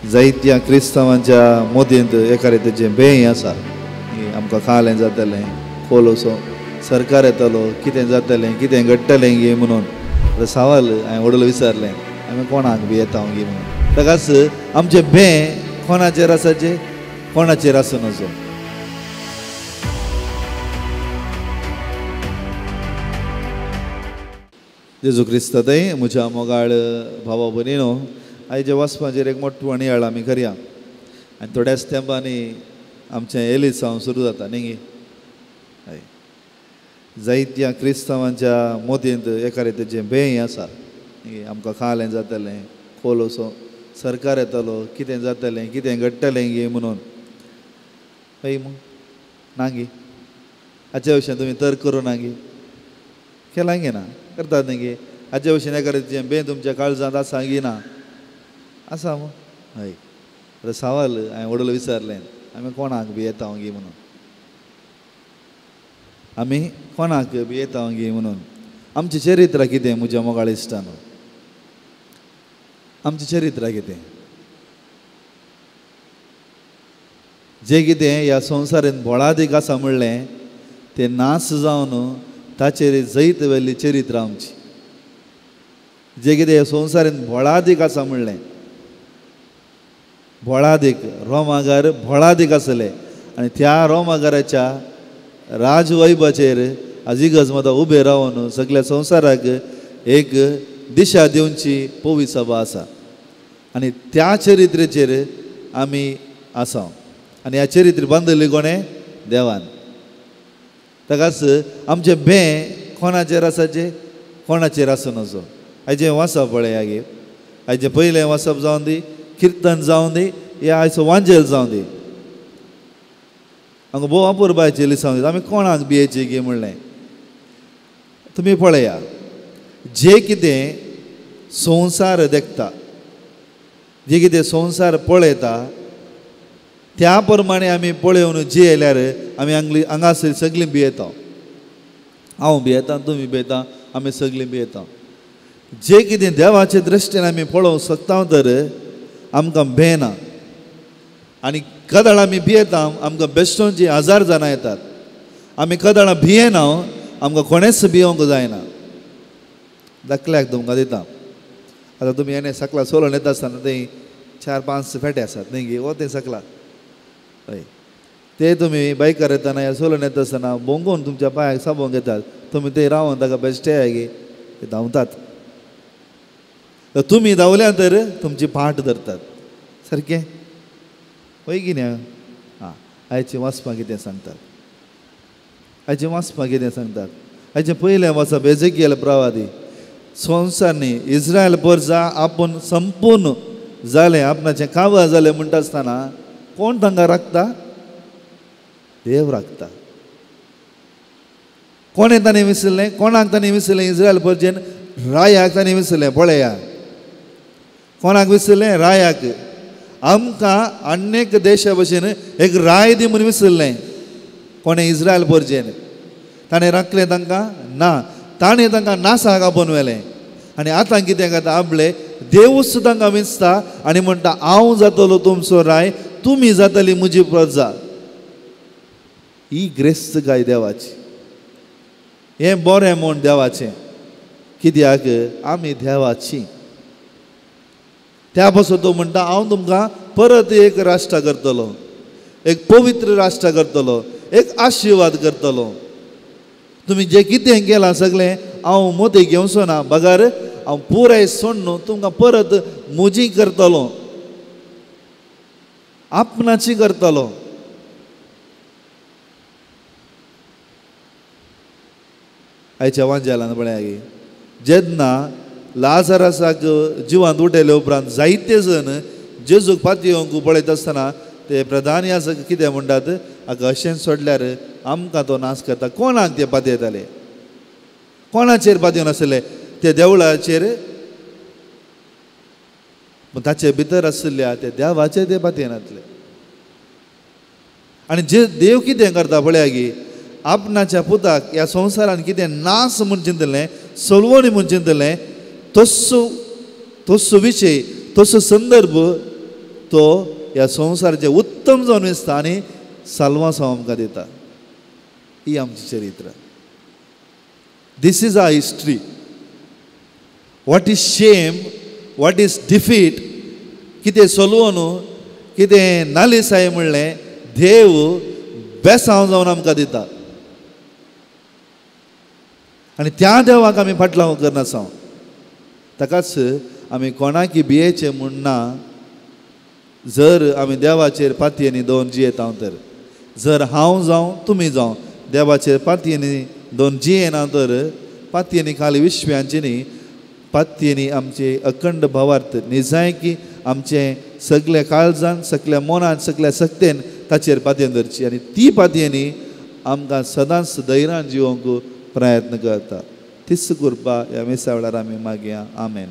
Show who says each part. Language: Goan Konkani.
Speaker 1: जायत्या क्रिस्तांवांच्या मोदींत एका रितीचें बेंय आसा, आमकां खालें जातलें, कोलोसो सरकार येतलो, कितें जातलें, कितें घडटलें गे म्हणून. आतां सवाल हांवें व्हडलो विचारलें, आमी कोणाक भियेता गे म्हणून. ताकाच आमचें बें कोणाचेर आसाचें, कोणाचेर आसूं नजो. जेजू क्रिस्ता थंय म्हज्या मोगाळ भावा भयणीनो, आयच्या वाचपाचेर एक मोठो अणयाळ आमी करया. आनी थोड्याच तेंपांनी आमचें एलिसांव सुरू जाता न्ही गे. हय, जायत्या क्रिस्तांवांच्या मोदींत एका रितीचें बेंय आसा, आमकां खालें जातलें, कोलोसो सरकार येतलो, कितें जातलें, कितें घडटलें गे म्हणून. हय मू ना गे, हाच्या विशयान तुमी तर्क करूं ना गे, केलां गे ना, करतात न्ही गे. हाच्या भशेन एका रितीचें बें तुमच्या काळजांत आसा गी ना, आसा मू. हय, आतां सवाल हांवें व्हडलो विचारलें, आमी कोणाक भियेता गे म्हणून, आमी कोणाक भियेता गे म्हणून. आमचें चरित्र कितें म्हज्या मोगाळ इश्टानो, आमचें चरित्र कितें, जें कितें ह्या संवसारांत भोळादीक आसा म्हणलें तें नास जावन ताचेर जैत व्हेल्ली चरित्र आमची. जें कितें ह्या संवसारांत भोळादीक आसा म्हणलें, भोळादीक रोमागार भोळादीक आसले आनी त्या रोमागाराच्या राजवैभाचेर आज इगर्ज मदां उबे रावन सगळ्या संवसाराक एक दिशा दिवची पवी सभा आसा. आनी त्या चरित्रेचेर आमी आसा. आनी ह्या चरित्र बांदली कोणें, देवान. ताकाच आमचें बें कोणाचेर आसाचें, कोणाचेर आसूं नजो. आयचें वाचप पळया गे, आयचें पयलें वाचप जावन दी, किर्तन जावन दी, या आयचो वांजेल जावन दी, हांगा भोव अपुरबायची लिसांव दी. आमी कोणाक भियेची गे म्हणलें. तुमी पळया, जें कितें संवसार देखता, जें कितें संवसार पळयता त्या प्रमाणे आमी पळोवन जियेल्यार आमी हांगासर सगळीं भियेता. हांव भियेता, तुमी भियेता, आमी सगळीं भियेता. जें कितें देवाचे दृश्टीन आमी पळोवंक शकता तर आमकां भेना. आनी कदळ आमी भियेता, आमकां बेश्टोंची हजार जाणां येतात. आमी कदळां भियेना, आमकां कोणेंच भियोंक जायना. धाकल्याक तुमकां दिता. आतां तुमी येणे सकला सोलोन येता आसतना थंय 4-5 फेटे आसात न्ही गे, वो तें सकला. हय, ते तुमी बायकार येतना या सोलोन येता आसतना भोंगून तुमच्या पांयाक साबोंक येतात, तुमी ते रावन ताका बेश्टे गे, ते धांवतात. तर तुमी धांवल्या तर तुमची पाट धरतात सारकें, हय की न्ही. आं, आयचें वाचपाक कितें सांगतात, आयचें वाचपाक कितें सांगतात. आयचें पयलें वाचप एजेकियल प्रवादी संवसार न्ही, इस्रायल परजा आपूण संपूर्ण जालें, आपणाचें कावा जालें म्हणटा आसतना कोण तांकां राखता, देव राखता. कोणें ताणें विसरलें, कोणाक ताणें विसरलें, इस्रायल परजेन रायाक ताणें विसरलें. पळया कोणाक विसरलें, रायाक. आमकां अनेक देशा भशेन एक राय दी म्हूण विसरलें कोणें, इस्रायल परजेन. ताणें राखलें तांकां ना, ताणें तांकां नासाक आपोवन व्हेलें. आनी आतां कितें करता, आपले देवूच तांकां विंचता आनी म्हणटा, हांव जातलो तुमचो राय, तुमी जातली म्हजी प्रजा. ही ग्रेस्त काय देवाची, हें बरें म्हूण देवाचें, कित्याक आमी देवाची. त्या पासून तो म्हणटा, हांव तुमकां परत एक राष्ट्र करतलो, एक पवित्र राष्ट्र करतलो, एक आशिर्वाद करतलो. तुमी जें कितें केलां सगळें हांव मोती घेवचो ना, बगर हांव पुराय सोडून तुमकां परत म्हजी करतलो, आपणाची करतलो. आयच्या वांजेलान पळया गे, जेन्ना लाजरासाक जिवांत उठयले उपरांत जायते जण जेजूक पातयेवंक पळयत आसतना ते प्रधान याजक कितें म्हणटात, हाका अशेंच सोडल्यार आमकां तो नाश करता. कोणाक ते पातयेताले, कोणाचेर पातयेवन आसले, ते देवळाचेर, ताचे भितर आशिल्ल्या ते देवाचेर ते पातयेनातले. आनी जे देव कितें करता पळया गे, आपणाच्या पुताक ह्या संवसारान कितें नास म्हूण चिंतलें, सोलवणी म्हूण चिंतलें, तस्सो तस्सो विशय, तसो संदर्भ तो ह्या संवसाराचें उत्तम जावन दिसता आनी साल्वांसांव आमकां दिता. ही आमची चरित्र. This is our history. What is shame, what is defeat, कितें सोलवून कितें नालिसाय म्हणलें देव बेसांव जावन आमकां दिता आनी त्या देवाक आमी फाटलाव करनासांव. ताकाच आमी कोणाकी भियेचें म्हूण ना. जर आमी देवाचेर पातयेनी दोन जियेता तर, जर हांव जावं तुमी जावं देवाचेर पातयेनी दोन जियेना तर पातयेनी खाली विश्व्यांची न्ही, पातयेनी आमचे अखंड भावार्थ निजायकी आमचे सगल्या काळजान, सगल्या मनान, सगल्या सक्तेन ताचेर पातयेन धरची आनी ती पातयेनी आमकां सदांच धैर्यान जिवोवंक प्रयत्न करता. तीच कृपा ह्या मिसा वेळार आमी मागया. आमेन.